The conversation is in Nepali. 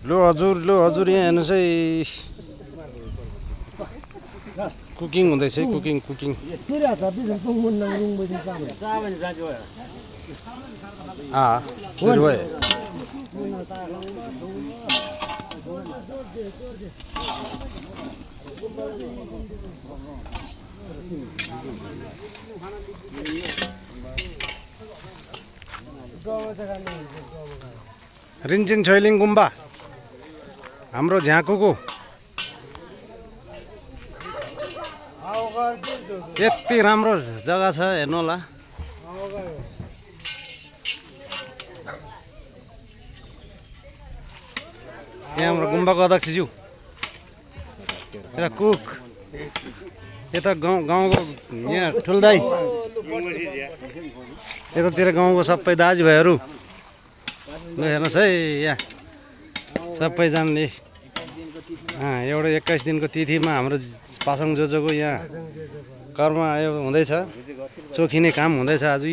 लो हजुर यहाँ हेर्नुहोस् है कुकिङ हुँदैछ है कुकिङ सुरु भयो रिन्चिन छैलिङ गुम्बा हाम्रो झ्याकुको यति राम्रो जग्गा छ हेर्नु होला यहाँ हाम्रो गुम्बाको अध्यक्षज्यू यता कुक यता गाउँको यहाँ ठुल्दाई यतातिर गाउँको सबै दाजुभाइहरू ल हेर्नुहोस् है यहाँ सबैजनाले एउटा 21 दिनको तिथिमा हाम्रो पासाङ जोजोको यहाँ कर्म आयो हुँदैछ चोखिने काम हुँदैछ आज